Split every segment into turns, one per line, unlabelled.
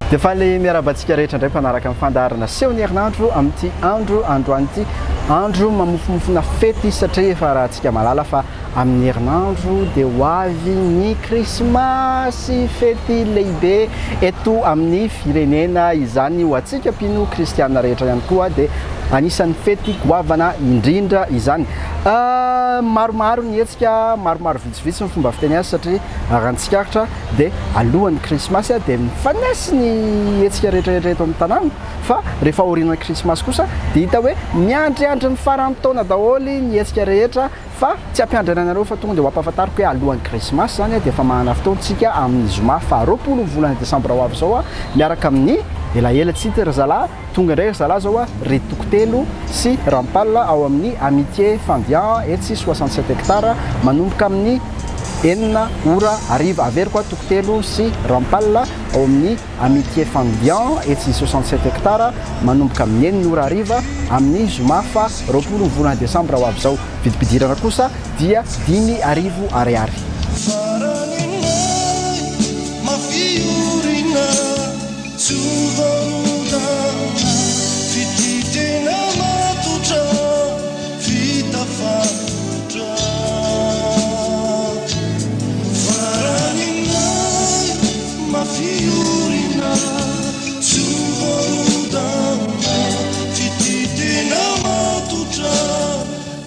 Dia faly miarahaba antsika rehetra indray mpanaraka ny fandaharana seho ny herinandro amin'ity andro androany ity. Andro mamofomofona fety satria efa rahantsika mahalala fa amin'ny herinandro dia ho avy ny krismasy, fety lehibe eto amin'ny firenena izany ho antsika mpino kristiana rehetra ihany koa dia anisan'ny fety goavana indrindra izany. Maromaro ny hetsika, maromaro vitsivitsy ny fomba fiteny azy satria raha ny tsikaritra dia alohan'ny krismasy dia mifanesy ny hetsika rehetra rehetra eto amin'ny tanàna fa rehefa aorian'ny krismasy kosa dia hita hoe miandriandry ny faran'ny taona daholo ny hetsika rehetra fa tsy hampiandry anareo fa tonga dia ho ampahafantariko hoe alohan'ny krismasy izany dia efa manana fotoana isika amin'ny zoma faha 20 ny volana desambra ho avy izao miaraka amin'ny elaela tsy hita ry zalahy. Tonga indray ry zalahy zao a, ry Tokotelo sy Rampal ao amin'ny Amitié Fandian etsy 67 hectares manomboka amin'ny enina ora hariva. Averiko a, Tokotelo sy Rampal ao amin'ny Amitié Fandian etsy 67 hectares manomboka amin'ny enina ora hariva amin'ny zoma faha 20 ny volana desambra ho avy izao. Vidim-pidirana kosa dia 5000 ariary.
Farany may mafiorina. Tsy ho varodana fitia tena matotra vita fatotra Farany may mafy orina Tsy ho varodana fitia tena matotra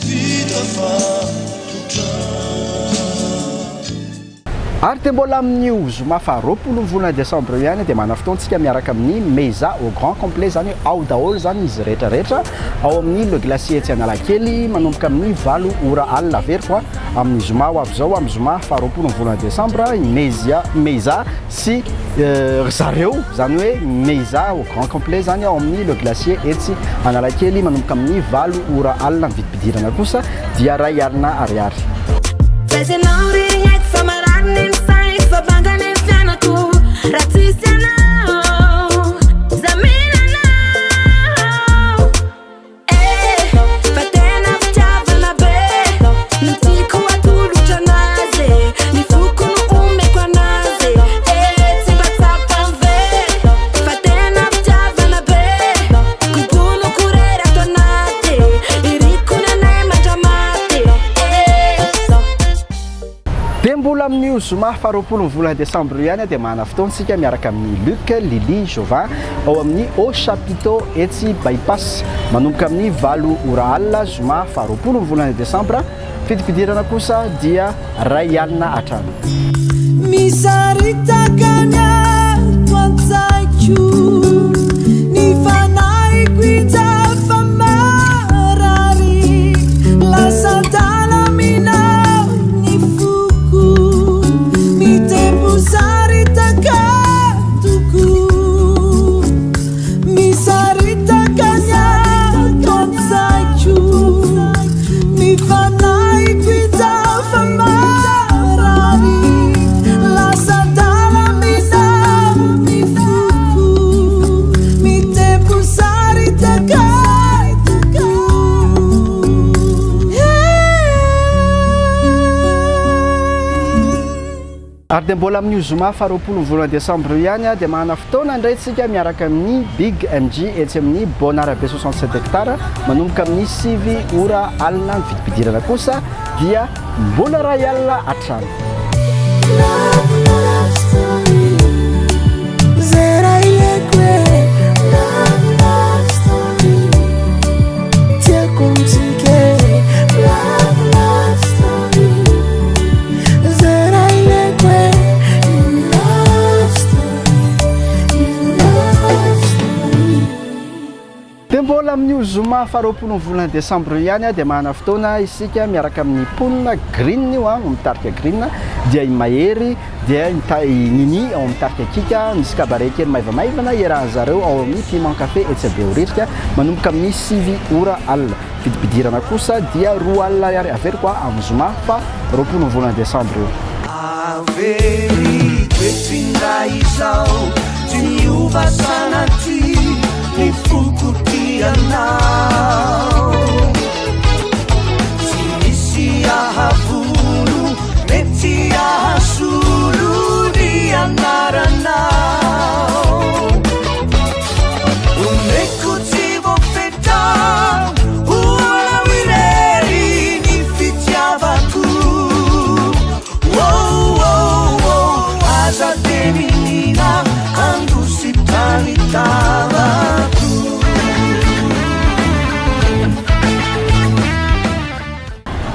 vita fatotra.
Ary dia mbola amin'io zoma faha 20 ny volana desambra io ihany dia manana fotoana isika miaraka amin'ny Meiza au grand complet, izany hoe ao daholo izany izy rehetra rehetra ao amin'ny Le Glacier etsy Analakely manomboka amin'ny valo ora alina. Averiko a, amin'ny zoma ho avy izao, amin'ny zoma faha 20 ny volana desambra i Meiza, Meiza sy ry zareo, izany hoe Meiza au grand complet izany ao amin'ny Le Glacier etsy Analakely manomboka amin'ny valo ora alina. Ny vidim-pidirana kosa dia 1000 ariary.
Zaiza ianao ry haiko fa marary ny saiko fa banga ny fiainako raha tsisy anao za mila anao eh fa tena fitiavana be no tiako atolotra anazy ny foko no omeko anazy eh tsy mba tsapany ve fa tena fitiavana be kobonoko rery ato anaty iriko ny anay mandramaty eh.
Dia mbola amin'io zoma faha 20 ny volana desambra io ihany dia manana fotoana isika miaraka amin'i Luc, Lily, Jovin ao amin'ny Au Chapiteau etsy Bypass manomboka amin'ny valo ora alina zoma faha 20 ny volana desambra. Fidipidirana kosa dia 1000 hatrany.
Misaritaka ny ato an-tsaiko, ny fanahiko injay fa marary, lasa adala minao ny foko, mitempo saritaka tokoa. Misaritaka ny ato an-tsaiko, ny fanahiko injao fa marary, lasa adala minao ny foko, mitempo saritaka tokoa.
Ary dia mbola amin'io zoma faha 20 ny volana desambra io ihany dia manana fotoana indray tsika miaraka amin'ny Big MJ etsy amin'ny Bon Arabe 67 hectares manomboka amin'ny sivy ora alina. Ny vidim-pidirana kosa dia mbola 1000 hatrany.
Love, love story. Zay raha ilaiko e. Love, love story. Tiako amintsika e. Love, love story. Zay raha ilaiko e. Love story. Love story.
Dia mbola amin'io zoma faha 20 ny volana desambra io ihany dia manana fotoana isika miaraka amin'ny mponina Green io an, mitarika Green dia i Mahery dia i Nini ao amin'ny tarika Kika, misy cabaret kely maivamaivana iarahan'zareo ao amin'ny Piment Café etsy Behoririka manomboka amin'ny sivy ora alina. Vidim-pidirana kosa dia 20 ariary averiko a amin'ny zoma faha 20 ny volana desambra io.
Averiko eto indray izao, tsy miova sanatria ny foko tia anao. Tsy misy ahavono.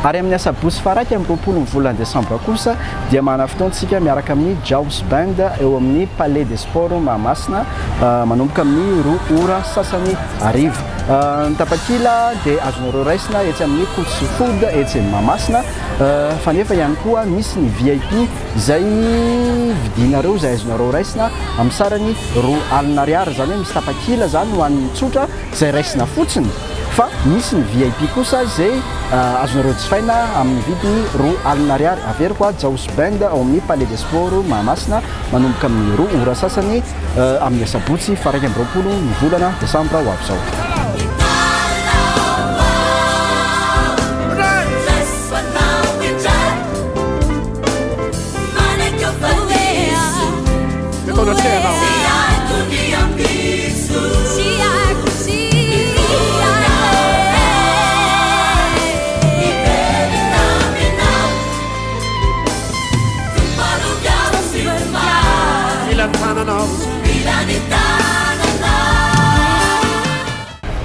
Ary amin'ny asabotsy faha 21 ny volana desambra kosa dia manana fotoana isika miaraka amin'ny Jaws Band eo amin'ny Palais des Sports Mahamasina manomboka amin'ny roa ora sasany hariva. Ny tapakila dia azonareo raisina etsy amin'ny Kotsy Food etsy Mahamasina fa nefa ihany koa misy ny VIP izay vidinareo izay azonareo raisina amin'ny sarany 20 ariary, izany hoe misy tapakila izany ho an'ny tsotra izay raisina fotsiny fa misy ny VIP kosa izay azonareo jifaina amin'ny vidiny 20 ariary. Averiko a, Jaosy Band ao amin'ny Palais des Sports Mahamasina manomboka amin'ny roa ora sasany amin'ny asabotsy faha 21 ny volana desambra ho avy izao.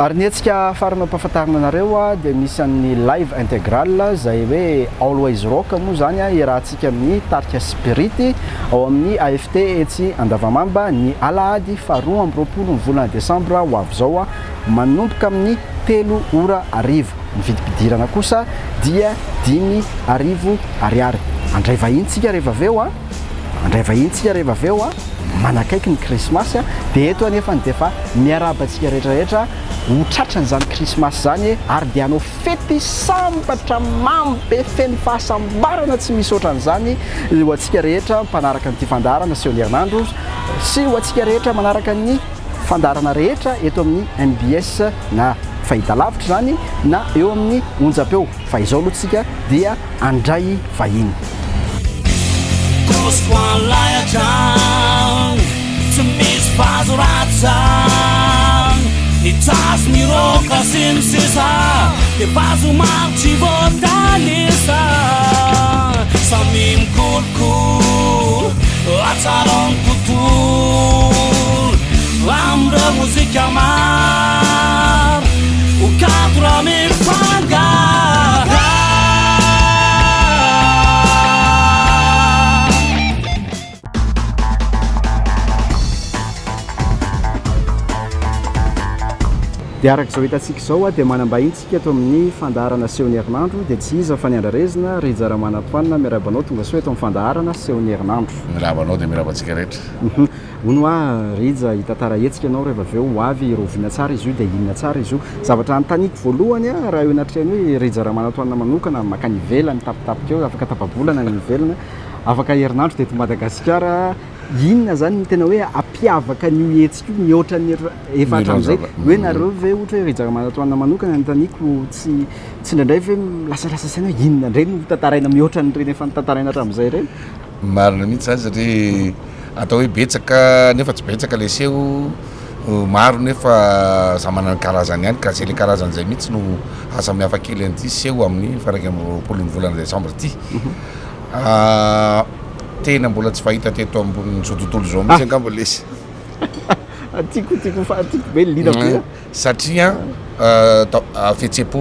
Ary ny hetsika farany ampahafantarina anareo dia misy an'ny live integral izay hoe Always Rock moa izany iarahantsika amin'ny tarika Spirit ao amin'ny AFT etsy Andavamamba ny alahady faha 22 ny volana desambra ho avy izao manomboka amin'ny telo ora hariva. Ny vidim-pidirana kosa dia 5000 ariary. Handray vahiny tsika rehefa avy eo an! Handray vahiny tsika rehefa avy eo an! Manakaiky ny krismasy an! Dia eto anefa dia efa miarahaba antsika rehetra rehetra ho tratran'izany krismasy izany e! Ary dia hanao fety sambatra mamy be feno fahasambarana tsy misy ohatran'izany ho antsika rehetra mpanaraka an'ity fandaharana seho ny herinandro sy ho antsika rehetra manaraka ny fandaharana rehetra eto amin'ny mbs na fahitalavitra izany na eo amin'ny onjam-peo fa izao aloha tsika dia handray vahiny.
Tsy misy vazo ratsy zany Ny jazz, ny rock sy ny sisa Dia vazo maro tsy voatanisa Samy mikolokolo Hatsarao ny tontolo Amin'ireo mozika maro Ho kanto raha mifangaro.
Dia araka izao hitantsika izao dia manam-bahiny tsika eto amin'ny fandaharana Asehon'ny Herinandro dia tsy iza fa ny andrarezina Rija Ramanantoanina miarahaba anao tonga soa eto amin'ny fandaharana Asehon'ny Herinandro.
Miarahaba anao dia miarahaba antsika rehetra.
Hono hoa Rija hitantara hetsika ianao rehefa avy eo ho avy rahoviana tsara izy io dia inona tsara izy io. Zavatra anontaniako voalohany raha eo anatrehan'ny hoe Rija Ramanantoanina manokana mankany ivelany tampotampoka eo afaka tapa-bolana any ivelany Afaka herinandro teto Madagasikara, inona zany no tena hoe hampiavaka an'io hetsika io mihoatra ny efa hatramin'izay? Hoe nareo ve ohatra hoe Rija Ramanantoanina manokana anontaniako tsy tsy indraindray ve lasalasa saina hoe inona indray no tantaraina mihoatra an'ireny efa notantaraina hatramin'izay ireny?
Marina mihitsy izany satria atao hoe betsaka nefa tsy betsaka ilay seho, maro nefa samy manana ny karazany ihany ka zay le karazany zay mihitsy no hahasamihafa kely an'ity seho amin'ny faha 21 ny volana desambra ity. Tena mbola tsy fahita teto ambonin'izao tontolo izao mihitsy angamba ilay izy.
Tiako tiako fa tiako be liana be.
Satria fihetseham-po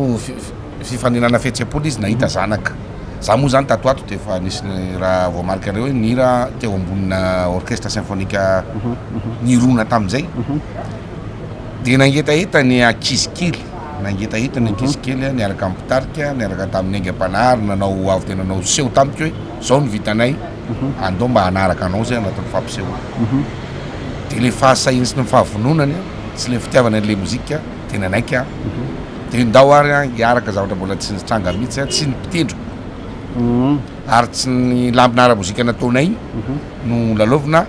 fifaninanana fihetseham-po ilay izy nahita zanaka. Za moa zany tato ato dia efa nisy raha voamarikareo hoe nihira teo ambonina orchestre symphonique nirona tamin'izay. Dia nangetaheta ny ankizy kely, nangetaheta ny ankizy kely niaraka amin'ny mpitarika, niaraka tamin'ny aingam-panahy ary nanao avy dia nanao seho tamiko hoe zao no vitanay, andao mba hanaraka anao zay anatin'ny fampisehoana. Dia ilay fahasahiany sy ny fahavononany sy ilay fitiavany an'ilay mozika dia nanaiky aho. Dia ndao ary aho hiaraka zavatra mbola tsy nitranga mihitsy, tsy ny mpitendriko ary tsy ny lambina ara-mozika nataonay no lalaovina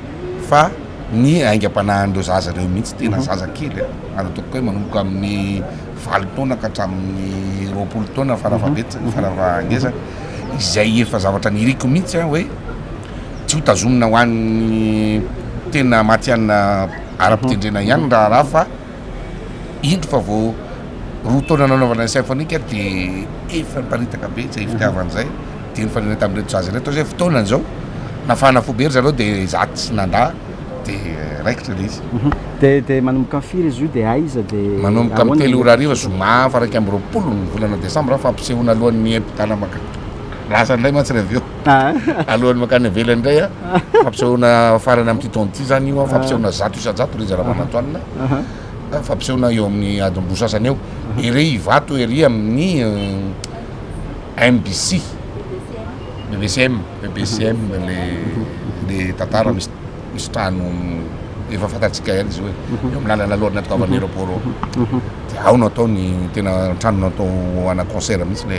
fa ny aingam-panahin'ireo zaza ireo mihitsy, tena zaza kely a, ary ataoko hoe manomboka amin'ny valo taona ka hatramin'ny 20 taona farafahabetsany, farafahangezany, izay efa zavatra niriko mihitsy a hoe tsy ho tazomina ho an'ny tena matihanina ara-pitendrena ihany ny raharaha fa indro fa vao roa taona nanaovana ny symphonique dia efa niparitaka be izay fitiavana izay, dia nifanena tamin'ireto zaza ireto aho izay fotoanany izao, nafana fo be ry zareo dia izaho tsy nandà. De raikitra le izy.
De de manomboka amin'ny firy izy io de aiza de
Manomboka amin'ny
ahoana
3
ny
ora hariva zoma faha 21 ny volana desambra fampisehoana alohan'ny hiampitana maka lasa indray mantsy ry avy eo.
Ah.
Alohan'ny mankany ivelany indray a, fampisehoana farany amin'ity taona ity zany io a, fampisehoana 100% Rija Ramanantoanina. Fampisehoana eo amin'ny adiny roa sasany eo. Ery Ivato ery amin'ny MBC. BBCM, BBCM le le tantara misy misy trano efa fantatsika ihany izy io e. Eo amin'ny lalana alohan'ny hatongavan'ny aéroport ao. Dia ao no atao ny tena trano natao ho ana concert mihitsy le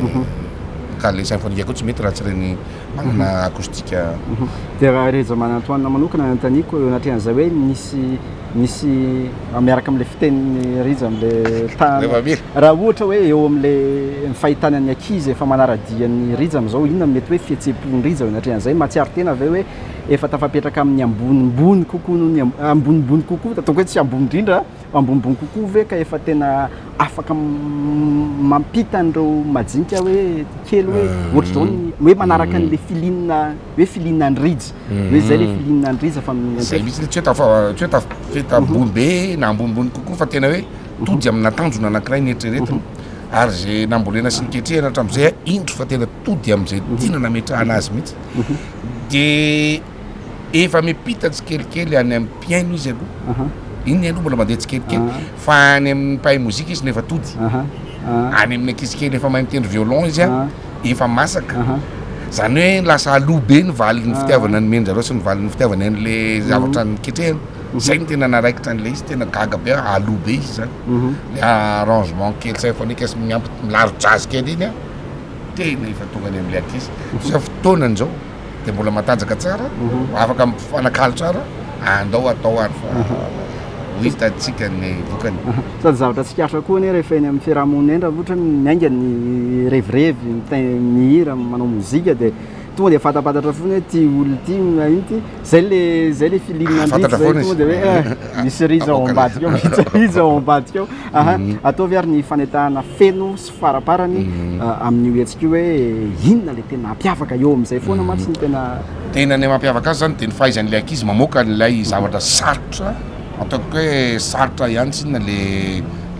ka le symphonique koa tsy mety raha tsy ireny manana acoustique.
Dia raha Rija Manantoanina manokana no anontaniako eo anatrehan'izay hoe nisy Misy miaraka amin'ilay fitenin'i Rija amin'ilay tany. Raha ohatra hoe eo amin'ilay ny fahitana ny ankizy efa manara-dia an'i Rija amin'izao, inona no mety hoe fihetseham-pon'i Rija eo anatrehan'izay? Mahatsiaro tena ve hoe efa tafapetraka amin'ny ambonimbony kokoa noho ny ambonimbony kokoa, ataoko hoe tsy ambony indrindra, ambonimbony kokoa ve ka efa tena afaka mampita an'ireo majinika hoe kely hoe ohatr'izao ny hoe manaraka an'ilay feeling hoe feeling an'i Rija. Hoe zay le feeling an'i Rija fa
Zay mihitsy le tsy hoe tafa tsy hoe tafita ambony be na ambonimbony kokoa fa tena hoe tody amina tanjona anankiray ny eritreretina ary zay nambolena sy niketrehana hatramin'izay indro fa tena tody amin'izay tiana nametrahana azy mihitsy de efa mipita tsikelikely any amin'ny mpihaino izy aloha iny aloha mbola mandeha tsikelikely fa any amin'ny mpahay mozika izy no efa tody any amin'ny ankizy kely efa mahay mitendry violon izy a efa masaka zany hoe lasa aloha be ny valin'ny fitiavana nomen-jareo sy ny valin'ny fitiavana an'le zavatra niketrehana zay no tena naraikitra an'le izy tena gaga be aho aloha be izy zany le arrangement kely symphonique sy miampy milaro jazz kely iny a tena efa tonga any amin'le ankizy sa fotoanany zao de mbola matanjaka tsara afaka mifanakalo tsara andao atao ary fa ho hitantsika ny vokany.
Sady zavatra tsikaritra koa anie rehefa eny amin'ny fiarahamonina eny raha ohatra hoe miainga ny revirevy, mihira, manao mozika dia tonga dia fantapantatra foana hoe ity olona ity na ino ity, zay le zay le feeling
Ah,
an'i
fantatra
Rija zay
foana
tonga
izy.
dia hoe eh, misy Rija ao ambadika ao, misy Rija ao ambadika ao. Aha, ataovy ary ny fanetahana feno sy faraparany amin'io hetsika io hoe inona le tena hampiavaka eo amin'izay foana mantsy ny tena
Tena ny mampiavaka azy zany dia ny fahaizan'ilay ankizy mamoaka an'ilay zavatra sarotra, ataoko hoe sarotra ihany tsinona le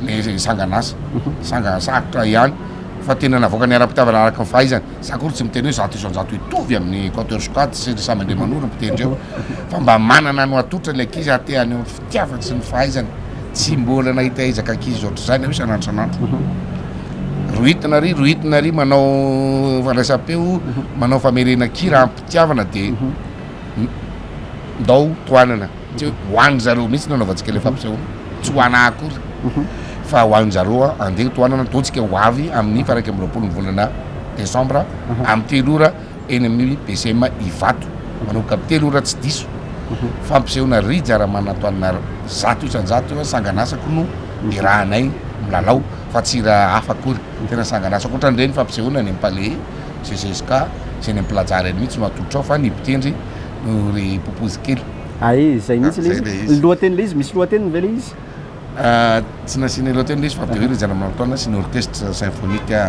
le sangan'asa, sanga sarotra ihany fa tena navoakany ara-pitiavana araka ny fahaizany, za akory tsy miteny hoe 100% hitovy amin'ny Quatuor Squad sy ry Samy Andriamanoro ny mpitendry eo fa mba manana ny ho atolotra ilay ankizy ary te haneho ny fitiavany sy ny fahaizany, tsy mbola nahita ezaka ankizy ohatr'izany aho isan'andro isan'andro. Rohitina ary rohitina ary manao fandraisam-peo, manao famerenan-kira am-pitiavana dia ndao tohanana. Tsy hoe ho an-dry zareo mihitsy no anaovantsika ilay fampisehoana, tsy ho anà akory fa ho an-dry zareo andeha tohanana, ndao tsika ho avy amin'ny faha 21 ny volana desambra amin'ny 3 ora eny amin'ny BCM Ivato, manomboka amin'ny 3 ora tsy diso. Fampisehoana Rija Ramanantoanina 100% io, sangan'asako no iarahanay milalao fa tsy hira hafa akory. Tena sangan'asa ankoatran'ireny fampisehoana any amin'ny Palais, CCSK, sy any amin'ny Plaza ireny mihitsy no atolotra ao fa ny mpitendry no ry Popozy kely.
Hay, izay mihitsy ilay
Zay ilay
izy.
izy.
Ny lohatenin'ilay izy, misy lohateniny ve ilay izy?
Tsy nasiana lohateniny ilay izy fa dia hoe Rija Ramanantoanina sy ny orchestre symphonique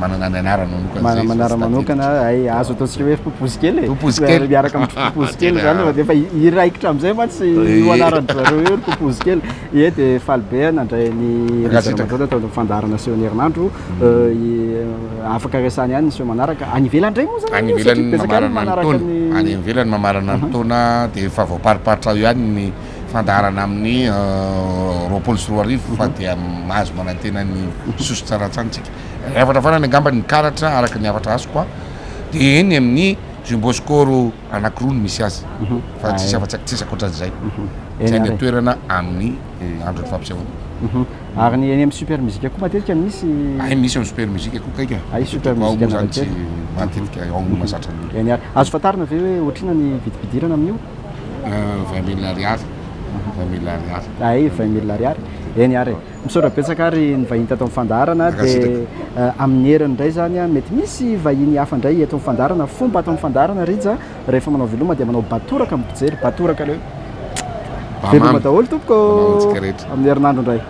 manana ny anarany manokana izay izy fa
Manana
tsy
manokana,
tadidiko.
hay, azo ataontsika hoe Popozy kely e.
Popozy kely.
Miaraka amin'ny Popozy kely izany fa dia efa hiraikitra amin'izay mantsy io anaran-dry zareo io ry Popozy kely. Ie dia faly be aho nandray an'i Rija Ramanantoanina tao amin'ny fandaharana seho ny herinandro. Afaka resahana ihany ny seho manaraka. Any ivelany indray moa izany
Any
aloha satria
ivelany
betsaka ihany
mamarana ny
manaraka
taona.
ny
Any ivelany mamarana ny taona dia efa voapariparitra ao ihany ny fandaharana amin'ny 2020 fa dia mahazo manantena ny soso tsara hatrany tsika. Ny hafatra farany angamba ny karatra araka ny hafatra azoko dia eny amin'ny Jumbo Score anankiroa no misy azy fa tsisy afa-tsy tsisy ankoatran'izay. Tsy any an-toerana amin'ny andron'ny fampisehoana.
Ary ny eny amin'ny Super Music koa matetika misy.
Hay misy amin'ny Super Music koa kaika.
Hay Super
Ao
Music
moa zany tsy
Analakely.
matetika ao no mahazatra ny olona.
Eny ary. Azo fantarina ve hoe ohatr'inona ny vidim-pidirana amin'io?
20 mille ariary. 20 mille ariary.
Hay 20 mille ariary. Eny ary e. Misaotra betsaka ary ny vahiny tato amin'ny fandaharana dia amin'ny heriny indray izany mety misy vahiny hafa indray eto amin'ny fandaharana. Fomba ato amin'ny fandaharana Rija rehefa manao veloma dia manao batoraka amin'ny mpijery. Batoraka le hoe veloma daholo tompoko.
Ba mamy antsika rehetra.
Amin'ny herinandro indray.